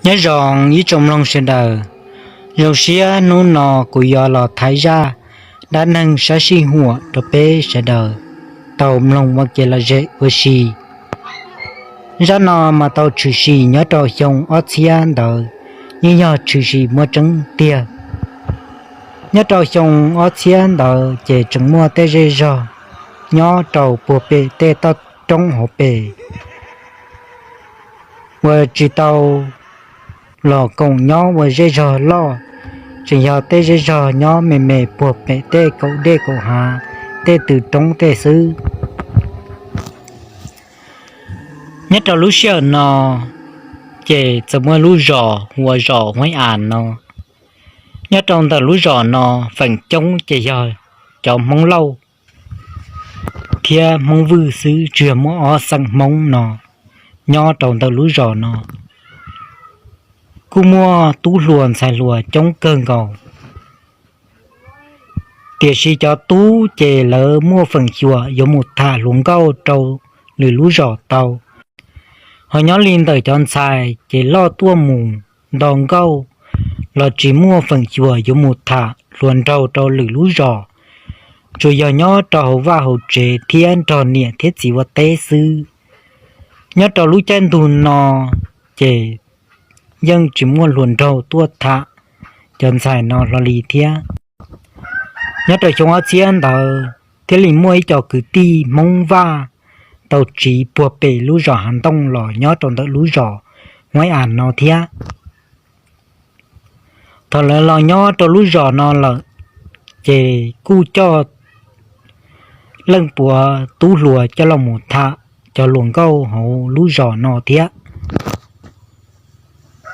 Nyob zoo ib tsoom mloog sawv daws, zoo siab hnub no kuv yuav los thaiv zaj dab neeg sab sij huam rau peb sawv daws tau mloog ua kev lom zem ua si. Zaj no mas tau tshwm sim nyob rau xyoo ob txhiab ntawd, yeej yog tshwm sim muaj tseeb tiag. Nyob rau xyoo ob txhiab ntawd ces tseem muaj tej zej zog nyob rau puag pem tej toj roob hauv pes uas tsis tau los koom nyob ua zej zog loj, tseem yog tej zej zog nyob me me puag pem tej kaum dej kaum hav, tej tw roob tej xwb. Nyob rau lub sij hawm no ces txawm muaj lub zos hu ua zos Huaib As no. Nyob rau ntawm lub zos no feem coob ces yog cov Hmoob Lauj thiab Hmoob Vwj xwb, tsuas yog muaj ob xeem Hmoob no nyob rau ntawm lub zos no. Kuj muaj tub hluas ntxhais hluas coob kawg nkaus, tiam sis cov tub ces lawv muaj feem xyuam yuav mus tham hluas nkauj rau lwm lub zos tau. Ho nyob li ntawm cov ntxhais ces loj tuaj mus nto nkauj los tsis muaj feem xyuam yuav mus tham hluas nraug rau lwm lub zos, tsuas yog nyob rau hauv vaj hauv tsev thiab nrog niam thiab txiv ua teb xwb. Nyob rau lub caij ntuj no ces yeej tsis muaj hluas nraug tuaj tham cov ntxhais no hlo li thiab. Nyob rau xyoo ob txhiab ntawd thiaj li muaj ib co kwv tij Hmoob Vaj tau tsiv puag pem lub zos Hav Ntooj los nyob rau ntawm lub zos Huaib As no thiab. Thaum lawv los nyob rau lub zos no lawm, ces kuj coj leej puav tub hluas coj los mus tham cov hluas nkauj hauv lub zos no thiab.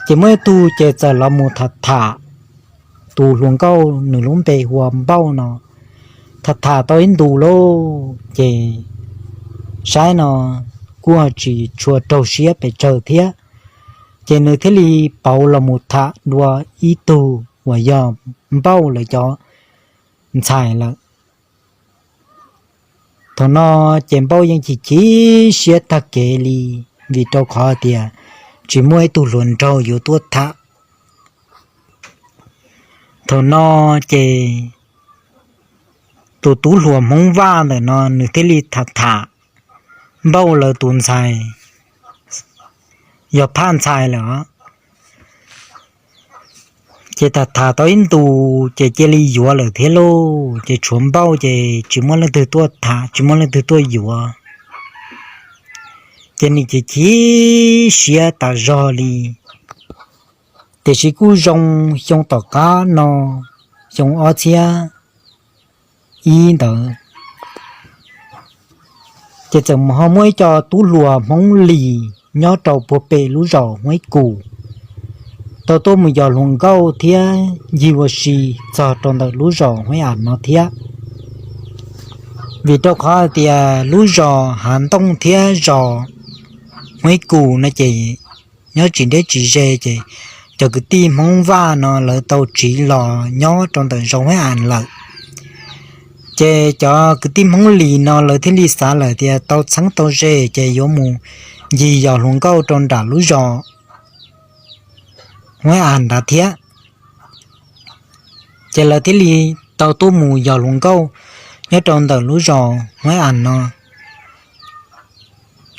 Ces muaj ib tug ces txawm los mus tham tham tus hluas nkauj nws lub npe hu ua Npauj no. Tham tham tau ib ntus lauj ces saib no kuj tsis tshua raug siab pes tsawg thiab, ces nws thiaj li pauv los mus tham dua ib tug uas yog Npauj lawv cov ntxhais lawm. Thaum no ces Npauj yeej chim chim siab tag kev li, vim rau qhov tias tsis muaj ib tug hluas nraug yuav tuaj tham. Thaum no ces tus tub hluas Hmoob Vaj ntawm no nws thiaj li tham tham Npauj lawv tus ntxhais, yog phaj ntxhais lawm os. Ces tham tham tau ib ntus ces cia li yuav lawm thiab lauj, ces tshuav Npauj ces tsis muaj leej twg tuaj tham tsis muaj leej twg tuaj yuav, ces nws chim chim siab tas zog li. Tiam sis kuj zoo, xyoo tom qab no, xyoo ob txhiab ib ntawd, ces txawm ho muaj ib co tub hluas Hmoob Lis nyob rau puag pem lub zos Huaib Kus tau tuaj mus yos hluas nkauj thiab ncig ua si txog rau ntawm lub zos Huaib As no thiab. Vim rau qhov hais tias lub zos Hav Ntooj thiab zos Huaib Kus no ces nyob tsis deb tsis ze, ces cov kwv tij Hmoob Vaj no lawv tau tsiv los nyob rau ntawm zos Huaib As lawm. Ces cov kwv tij Hmoob Lis no lawv thiaj li xav lawm tias tau txheeb tau ze ces yuav mus ncig yos hluas nkauj rau nram lub zos Huaib As ntawd thiab. Ces lawv thiaj li tau tuaj mus yos hluas nkauj nyob rau ntawm lub zos Huaib As no.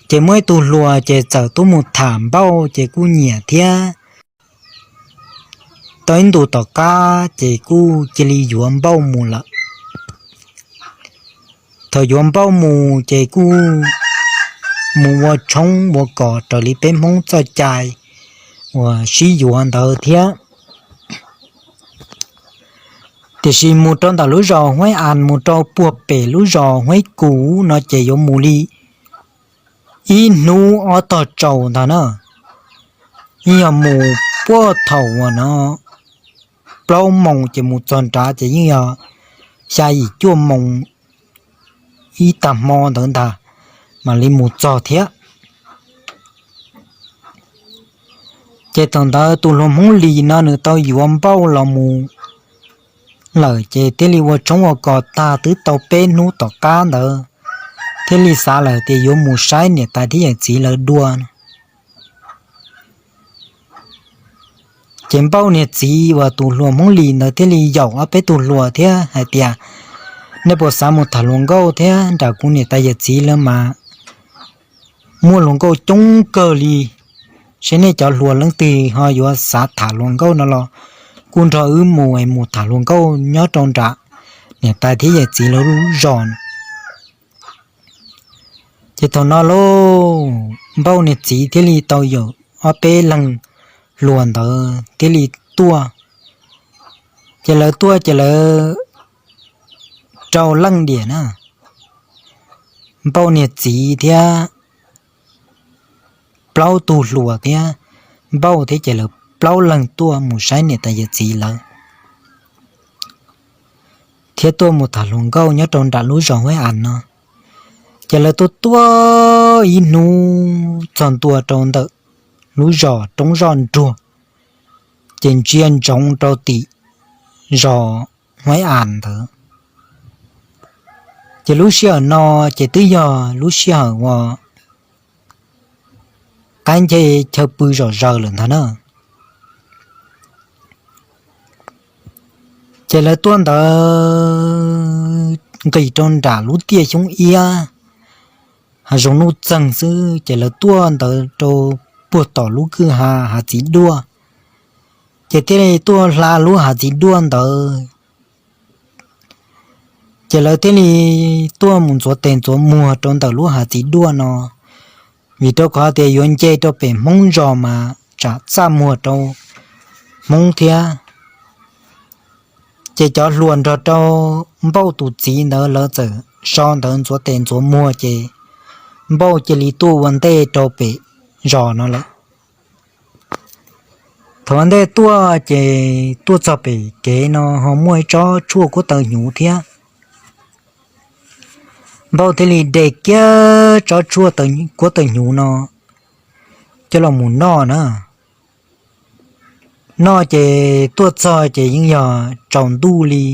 Ces muaj ib tug hluas ces txawm tuaj mus tham Npauj ces kuj nyiam thiab. Tau ib ntus tom qab ces kuj cia li yuav Npauj mus lawm. Thaum yuav Npauj mus ces kuj mus ua tshoob ua kos raws li peb Hmoob txoj cai uas sib yuav ntawd thiab. Tiam sis mus rau ntawm lub zos Huaib As mus rau puag pem lub zos Huaib Kus no ces yuav mus li ib hnub ob tog tsaus ntag na. Yeej yog mus puag thaum uas no plaub moos ces mus txog nrad ces yeej yog xya yim cuaj moos ib tag hmo ntawd ntag mam li mus txog thiab. Ces thaum ntawd tus hluas Hmoob Lis no nws tau yuav Npauj los mus lawm ces thiaj li ua tshoob ua kos tag twb tau peb hnub tom qab ntawd, thiaj li xav lawm tias yuav mus saib niam tais thiab yawm txiv lawv dua. Ces Npauj niag txiv uas tus hluas Hmoob Lis ntawd thiaj li yaum ob peb tug hluas thiab hais tias, nej puas xav mus tham hluas nkauj thiab nram kuv niam tais yawm txiv lawv mas muaj hluas nkauj coob kawg li. Seb nej cov hluas leej twg ho yuav xav tham hluas nkauj no los kuj nrog wb mus es mus tham hluas nkauj nyob rau nram niam tais thiab yawm txiv lawv lub zos. Ces thaum no lauj, Npauj niag txiv thiaj li tau yaum ob peb leeg hluas ntawd thiaj li tuaj. Ces lawv tuaj ces lawv rau leej diam na, Npauj niag txiv thiab plaub tug hluas thiab Npauj thiab ces lawv plaub leeg tuaj mus saib niam tais yawm txiv lawv thiab tuaj mus tham hluas nkauj nyob rau nram lub zos Huaib As no. Ces lawv tuaj tuaj ib hnub txog ntua rau ntawm lub zos roob zoj nruag, ces ntsia ntsoov rau tim zos Huaib As ntawd. Ces lub sij hawm no ces twb yog lub sij hawm uas qaib nce chaw pw zom zaws lawm ntag na. Ces lawv tuaj ntawd nqis rau nram lub tiaj xyoob iab, hav zoov nuj txeeg xwb ces lawv tuaj ntawd rau puag tom lub kwj ha Hav Txiv Duaj. Ces thiaj li tuaj hla lub Hav Txiv Duaj ntawd. Ces lawv thiaj li tuaj mus ntxuav tes ntxuav muag rau ntawm lub Hav Txiv Duaj no, vim rau qhov tias yuav nce rau pem Hmoob zos mas tsam txaj muag rau Hmoob thiab. Ces cov hluas nrog rau Npauj tus txiv ntawd lawv txawm so ntawd ntxuav tes ntxuav muag ces Npauj cia li tuaj ua ntej rau pem zos no lawm. Thaum ua ntej tuaj ces tuaj txog pem kev no ho muaj ib tsob tshuaj kuab taw hnyuv thiab. Npauj thiaj li de kiag tsob tshuaj kuab taw hnyuv no coj los mus noj na. Noj ces tuaj txog ces yeej yog tsaus ntuj li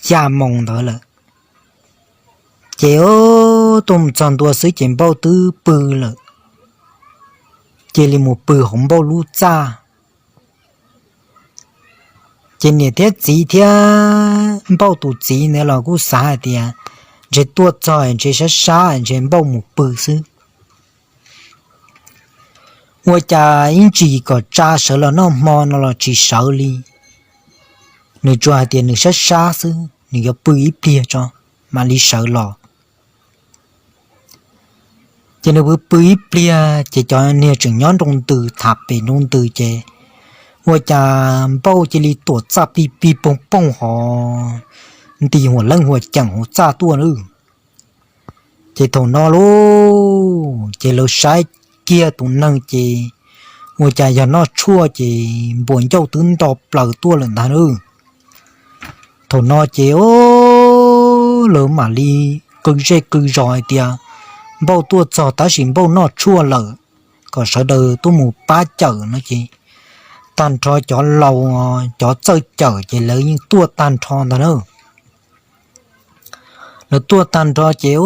xya moos ntawd lawm. Ces tuaj mus txog ntua xwb ces Npauj twb pw lawm, cia li mus pw hauv Npauj lub txaj. Ces niam thiab txiv thiab Npauj tus txiv ntawd los kuj xav hais tias ntshe tuaj txog ntshe sab sab ntshe Npauj mus pw xwb. Ua cas ib ntsis kom tsa sawv los noj hmo no los tsis sawv li. Nws tsuas hais tias nws sab sab xwb, nws yuav pw ib pliag tso mam li sawv los. Ces nws pw pw ib pliag ces cov niag tseem nyob nroo ntws tham pem nroo ntws ces ua cas Npauj cia li tuam txaj pij pig poog poog hov nti huam leej huam ceem hauv txaj tuaj na. Ces thaum no lauj, ces lawv saib kiag tus neeg ces ua cas yog noj tshuaj ces npuas ncauj twb nto plaws tuaj lawm ntag na. Thaum no ces lawv mam li qw zej qw zos hais tias Npauj tuaj txog tab sis Npauj noj tshuaj lawm, kom sawv daws tuaj mus pab cawm no ces tag nrho cov laus cov txawj cawm ces lawv yeej tuaj tag nrho ntag na. Lawv tuaj tag nrho ces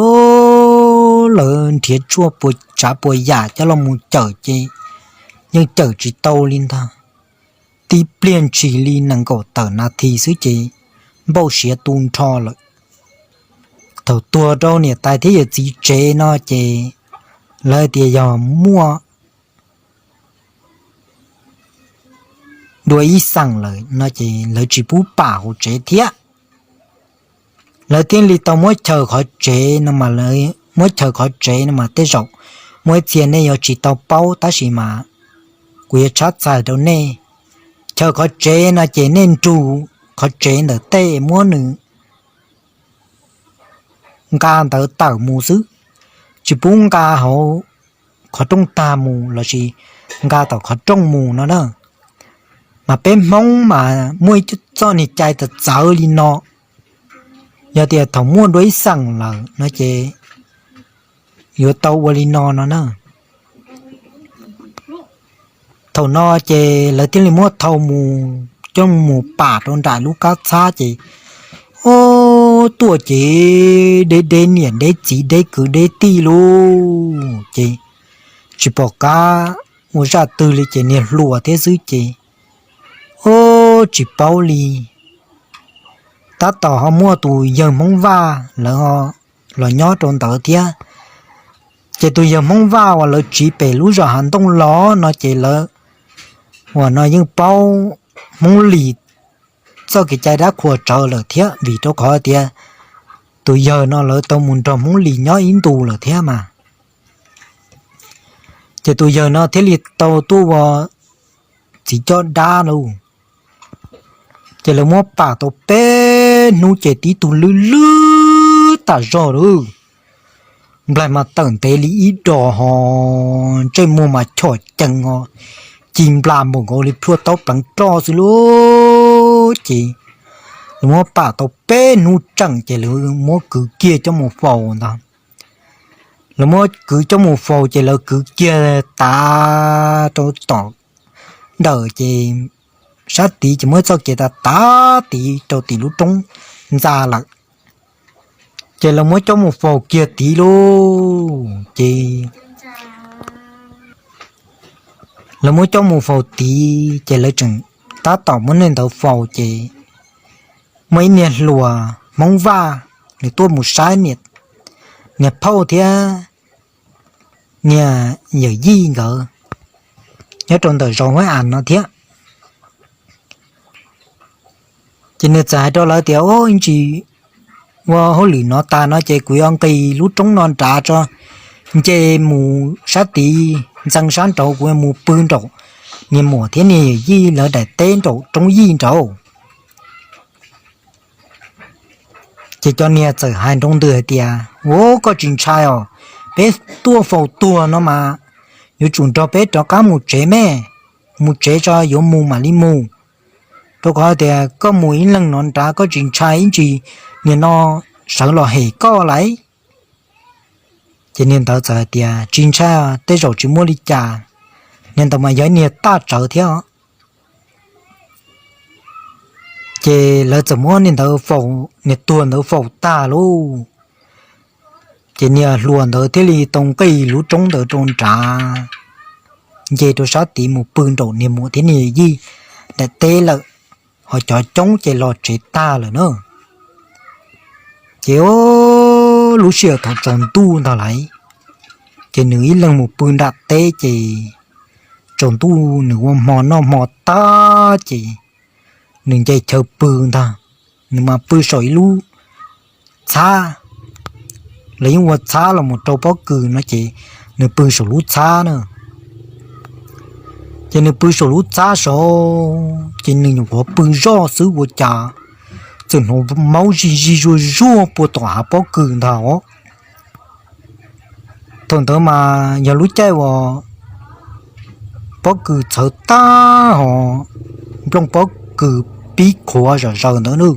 lawv nrhiav tshuaj puas tsav puas yam coj los mus cawm ces yeej cawm tsis tau li ntag. Tib pliag ntshis li nees nkaum tawm nas this xwb ces Npauj siav tu nrho lawm. Thaum tuag rau niam tais thiab yawm txiv tsev no ces lawv tias yog muaj dua ib xeem lawm no ces lawv tsis pub pam hauv tsev thiab. Lawv thiaj li tau muab chaws qhov tsev no, muab chaws qhov tsev no mas tej zaum muaj ib txhia nej yuav tsis tau paub tab sis mas kuv yuav tshab txhais rau nej. Chaws qhov tsev no ces nej nrug qhov tsev ntawm tej muab nws nqa ntawd tawm mus xwb, tsis pub nqa hauv qhov rooj tag mus lossis nqa tom qhov rooj mus no na. Mas peb Hmoob mas muaj ib txoj niag cai txawv txawv li no, yog tias thaum muaj dua ib xeem lawm no ces yuav tau ua li no no na. Thaum no ces lawv thiaj li muab thau mus coj mus pam rau nram lub kab txhab ces, ob, tuaj ces deb deb niam deb txiv deb kwv deb tij lauj, ces tsis pom qab ua zaj twg li ces niag hluas thiab xwb ces Ub, tsis paub li, tab tom ho muaj tus yawg Hmoob Vaj lawv los nyob rau ntawd thiab. Ces tus yawg Hmoob Vaj uas lawv tsiv pem lub zos Hav Ntooj los no ces lawv uas no yeej paub Hmoob Lis txoj kev cai dab qhuas tsawv lawm thiab, vim rau qhov tias tus yawg no lawv tau mus nrog Hmoob Lis nyob ib ntus lawm thiab mas. Ces tus yawg no thiaj li tau tuaj ua txiv coj dab lauj. Ces lawv muab pam tau peb hnub ces tib tug lwj lwj tas zog lawm. Nplaig mas tawm ntev li ib dos ho, ntsej muag mas chom cees ho, ci nplas npaum nkaus li plhuaj taub pleev roj xwb lauj. Ces lawv muab pam tau peb hnub tseem ces lawv muab kwv kiag coj mus faus ntag. Lawv muab kwv coj mus faus ces lawv kwv kiag tav rau tom ntawm ces sab tid ces muab txoj kev tav tav tid rau tim lub roob ntxa lawm. Ces lawv muab coj mus faus kiag tid lauj. Ces lawv muab coj mus faus tid ces lawv tseem tab tom muab niag ntawd faus ces muaj ib niag hluas Hmoob Vaj nws tuaj mus saib niag phauj thiab niag yawm yij nkawd nyob rau ntawm zos Huab As no thiab. Ces nws txawm hais rau lawv tias, Ub, ntsis ua hauj lwm no tas no ces kuv yuav nqis lub roob no nrad tso, nce mus sab tid ntxeev sab nraud, kuv yuav mus pw nraum niag muam thiab niag yawm yij lawv daim teb nraum roob yij nraud. Ces cov niag txawm hais nroo ntws hais tias, Ub, koj tsis ntshai os, peb tuaj faus tuag no mas yuav tsum nrog peb rov qab mus tsev me, mus tsev tso, yuav mus mam li mus, rau qhov tias koj mus ib leeg no nrad koj tsis ntshai ib ntsis niag no sawv los hem koj lauj. Ces niag ntawd txawm hais tias, Tsis ntshai, tej zaum tsis muaj li cas. Niag ntawd mas yog niag taj tsawv thiab. Ces lawv txawm muab niag ntawd, niag tuag ntawd faus tag lauj. Ces niag hluas ntawd thiaj li tau nqis lub roob ntawd rau nrad, nce rau sab tid mus pw nraum niag muam thiab niag yij daim teb lawm, ho cov coob ces los tsev tag lawm na. Ces lub sij hawm thaum tsaus ntuj ntag lauj, ces nws ib leeg mus pw nram teb ces tsaus ntuj nws ua hmo noj hmo tag ces nws nce chaw pw ntag. Nws mas pw saum ib lub txhab, lawv yeej ua txhab los mus rau pob kws no ces nws pw saum lub txhab na. Ces nws pw saum lub txhab saud ces nws nyuam qhuav pw zoj xwb ua cas txawm hnov maub zig zig zuag zuag puag tom hav pob kws ntag os. Thaum ntawd mas yog lub caij uas pob kws txhawv tag ho nplooj pob kws pib qhuav zom zaws ntawd na.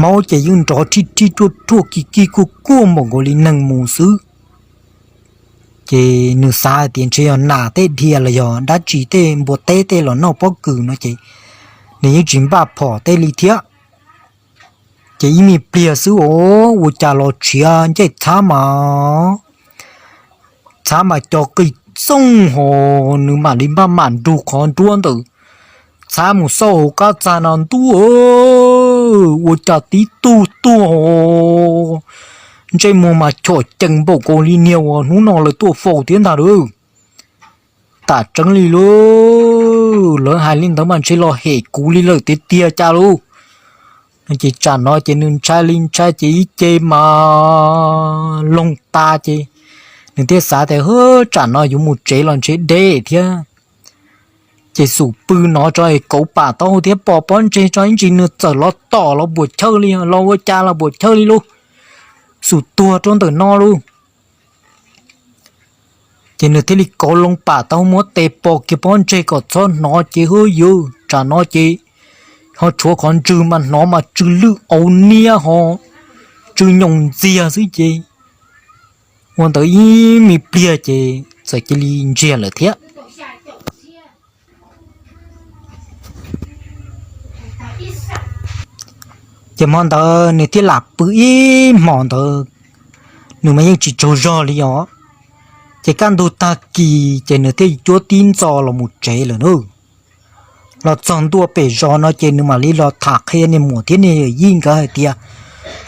Maub ces yeej nrov rij rij ruaj ruaj kij kij kuaj kuaj npaum nkaus li neeg mus xwb. Ces nws xav hais tias ntshe yog nas tej dhia los yog dab tsi tej npua teb tej los noj pob kws no ces nws yeej tsis npaj phom tej li thiab. Ces ib me pliag xwb os, ua cas los tshiav ncej txhab mas, txhab mas co qis txooj ho, nws mam li npaj mam nrug qhov nruab ntawm txhab mus xauj hauv qab txag no ntuj, ua cas tib tug tuag, ntsej muag mas chom cees npaum nkaus li niag uas hnub no lawv tuaj faus thiab ntag lauj. Tam tseeb li lauj, lawv hais li ntawd mas ntshe los hem kuv li lawm tiag tiag cas lauj. Ces tsam no ces nws ntshai li ntshai ces ib ce mas loog tas ces nws thiaj xav tias, Hwb, tsam no yuav mus tsev los ntshe deb thiab. Ces xub pw no tso es kauv pam taub hau thiab pos pob ntseg tso ib ntsis nws txawm los tom los puas chawj li, los ua cas los puas chawj li lauj. Xub tuag rau ntawm no lauj. Ces nws thiaj li kauv loo pam taub hau muab tes pos kiag pob ntseg kom txhob hnov ces hwb yawg, tsam no ces ho tshuav qhov ntswg mas hnov mas tsw lwj auv niab ho tsw nyoos ntxiag xwb ces ua ntawd ib me pliag ces txawm cia li ntsiag lawm thiab. Ces hmo ntawd nws thiaj lam pw ib hmos ntawd, nws mas yeej tsis tsaug zog li os. Ces kaj ntug tag kis ces nws thiaj cuab tib ntxo los mus tsev lawm na. los txog ntua pem zos no ces nws mam li los tham qhia niag muam thiab niag yawm yij nkawd hais tias,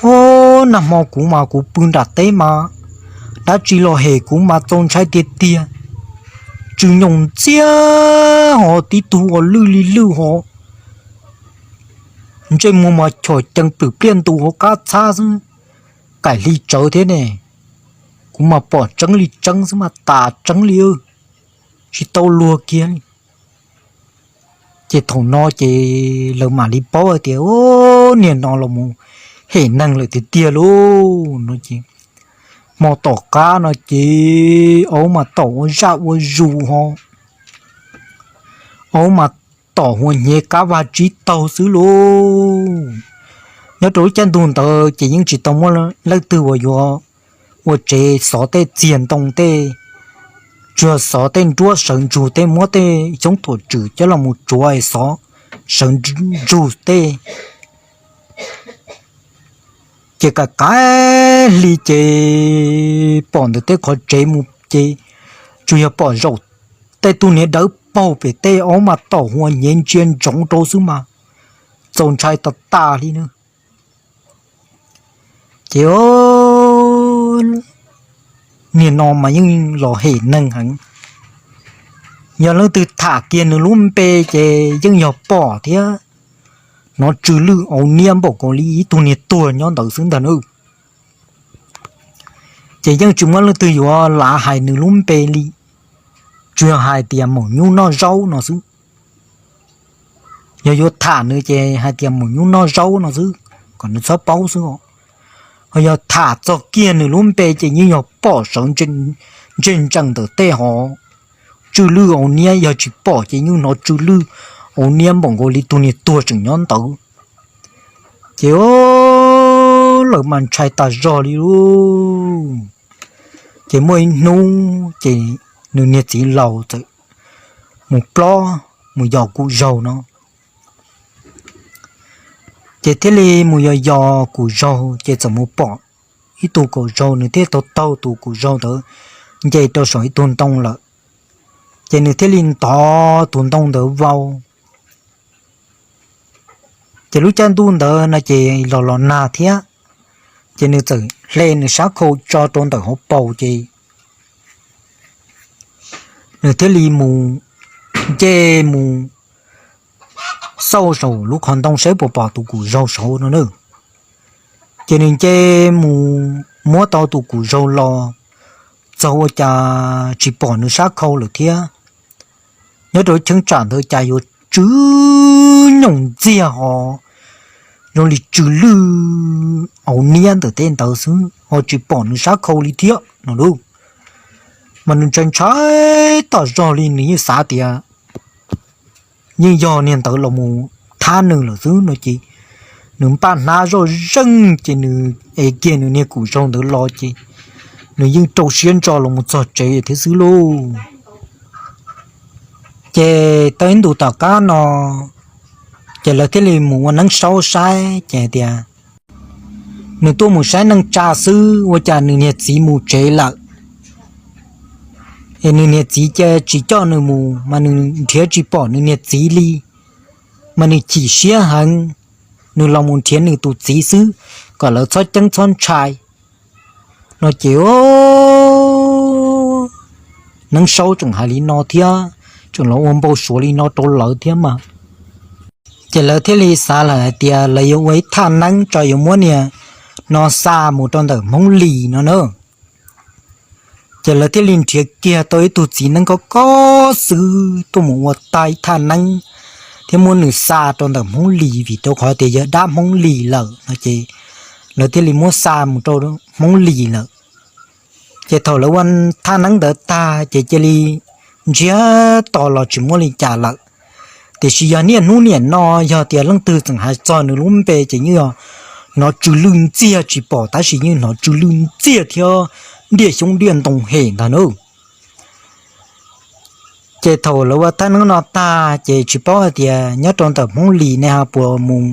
O, nag hmo kuv mas kuv pw nram teb mas dab tsi los hem kuv mas txaus ntshai tiag tiag. Tsw nyoos ntxiag ho tib tug ua lwj li lwj ho, ntsej muag mas chom cees plwm pliaj ntu hauv qab txhab xwb, kaim hli tsawv thiab ne. Kuv mas pom tseeb li tseeb xwb mas tas tseeb li, tsis tau luag kiag li. Ces thaum no ces lawv mam li paub hais tias, O, niag no los mus hem neeg lawm tiag tiag lauj no ces, hmo tom qab no ces aub mas tom ua zaj ua zus ho, aub mas tom hua hnyev kab vaj tsib taug xwb lauj. Nyob rau lub caij ntuj ntawd ces yeej tsis tau muaj leej twg uas yuav ua tsev xov tej txiag ntoo tej, tsuas xov tej nruab sawv ntsug tej, muab tej xyoob thuam tswm coj los mus tsuav es xov sawv ntsug tej. Ces kaim kaim hli ces pom ntawm tej qhov tsev mus ces tsuas yog pom zaum tej tug niag dawb paug pem tej, aub mas tom hua hnyev ntsia ntsoov rau xwb mas txaus ntshai tas tas li na. Ces niag no mas yeej los hem neeg heev. Yog leej twg tham kiag nws lub npe ces yeej yog pom thiab hnov tsw lwj au niab npaum nkaus li ib tug niag tuag nyob ntawd xwb ntag na. Ces yeej tsis muaj leej twg yuav lav hais nws lub npe li, tsuas yog hais tias maum nyuj noj zaub no xwb. Yog yuav tham nws ces hais tias maum nyuj noj zaub no xwb, kom nws txhob paub xwb os. Ho yog tham txog kiag nws lub npe ces yeej yog pom sawv ntseg ntsees ntawm tej hov, tsw lwj au niab, yog tsis pom ces yeej hnov tsw lwj au niab npaum nkaus li tug niag tuag tseem nyob ntawd. Ces lawv mas ntshai tas zog li lauj. Ces muaj ib hnub ces nws niag txiv laus txawm mus plob mus yos kum zaug no. Ces thiaj li mus yos yos kum zaug ces txawm mus pom ib tug kum zaug, nws thiaj taug taug tus kum zaug ntawd nce rau saum ib tug ntoo lawm. Ces nws thiaj li ntov tus ntoo ntawd vau. Ces lub caij ntuj ntawd no ces los los nag thiab, ces nws txawm hle nws sab khau tso rau ntawm hauv paus ces nws thiaj li mus nce mus xauj saum lub qhov ntoo saib puas pom tus kum zaug saud no na. Ces nws nce mus muab tau tus kum zaug los, txog ua cas tsis pom nws sab khau lawm thiab. Nyob rau cheeb tsam ntawd cas yuav tsw nyoos ntxiag ho zoo li tsw lwj au niab ntawm tej ntawd xwb ho tsis pom nws sab khau li thiab no lauj. Mas nws ntshai ntshai tas zog li, nws yeej xav tias yeej yog niag ntawd los mus thab nws lawm xwb no ces nws npaj hnab zoj zeeg ces nws ev kiag nws niag kum zaug ntawd los ces nws yeej rau siab ntso los mus txog tsev thiab xwb lauj. Ces tau ib ntus tom qab no ces lawv thiaj li mus ua neeb saub saib ces hais tias nws tuaj mus saib neej tsa xwb ua cas nws niag txiv mus tsev lawm. Es nws niag txiv cia tsis coj nws mus mas nws nrhiav tsis pom nws niag txiv li, mas nws chim siab heev, nws los mus nrhiav nws tus txiv xwb kom lawv txhob ceeb txhob ntshai no ces neeb saub tseem hais li no thiab, tseem los ua npau suav li no rau lawv thiab mas. Ces lawv thiaj li xav lawm hais tias lawv yuav ua ib thaj neeb tso yuav muab niag no xa mus rau ntawm Hmoob Lis no na. Ces lawv thiaj li nrhiav kiag tau ib tug txiv neeb koj koj xwb tuaj mus ua tag ib thaj neeb thiab muab nws xa rau ntawm Hmoob Lis vim rau qhov tias yog dab Hmoob Lis lawm no ces lawv thiaj li muab xa mus rau Hmoob Lis lawm. Ces thaum lawv ua thaj neeb ntawd tag ces cia li ntsiag to los tsis muaj li cas lawm. Tiam sis yog niaj hnub niam no yog tias leej twg tseem hais txog nws lub npe ces yeej yog hnov tsw lwj ntxiag tsis pom tab sis yeej hnov tsw lwj ntxiag thiab diaj xyoob diaj ntoo hem ntag na. Ces thaum lawv ua thaj neeb no tag ces tsis paub hais tias nyob rau ntawm Hmoob Lis ne ho puas mus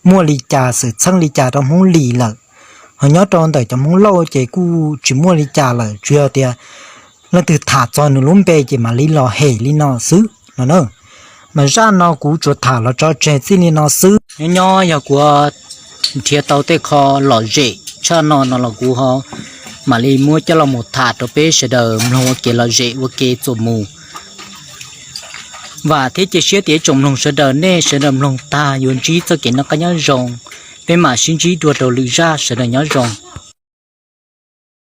muaj li cas xwm txheej li cas rau Hmoob Lis lawm. Ho nyob rau ntawm cov Hmoob Lauj ces kuj tsis muaj li cas lawm, tsuas yog tias leej twg tham txog nws lub npe ces mam li los hem li no xwb no na. Mas zaj no kuv tsuas tham los tso tseg txij li no xwb. Nyob nyob yog kuv nrhiav tau tej qho lom zem tshaj no no los kuv ho mam li muab coj los mus tham rau peb sawv daws mloog ua kev lom zem ua kev txuas mus. Vam thiab cia siab tias ib tsoom mloog sawv daws nej sawv daws mloog tag yuav ntsib txoj kev noj qab nyob zoo. Peb mam sib ntsib dua rau lwm zaj, sawv daws nyob zoo.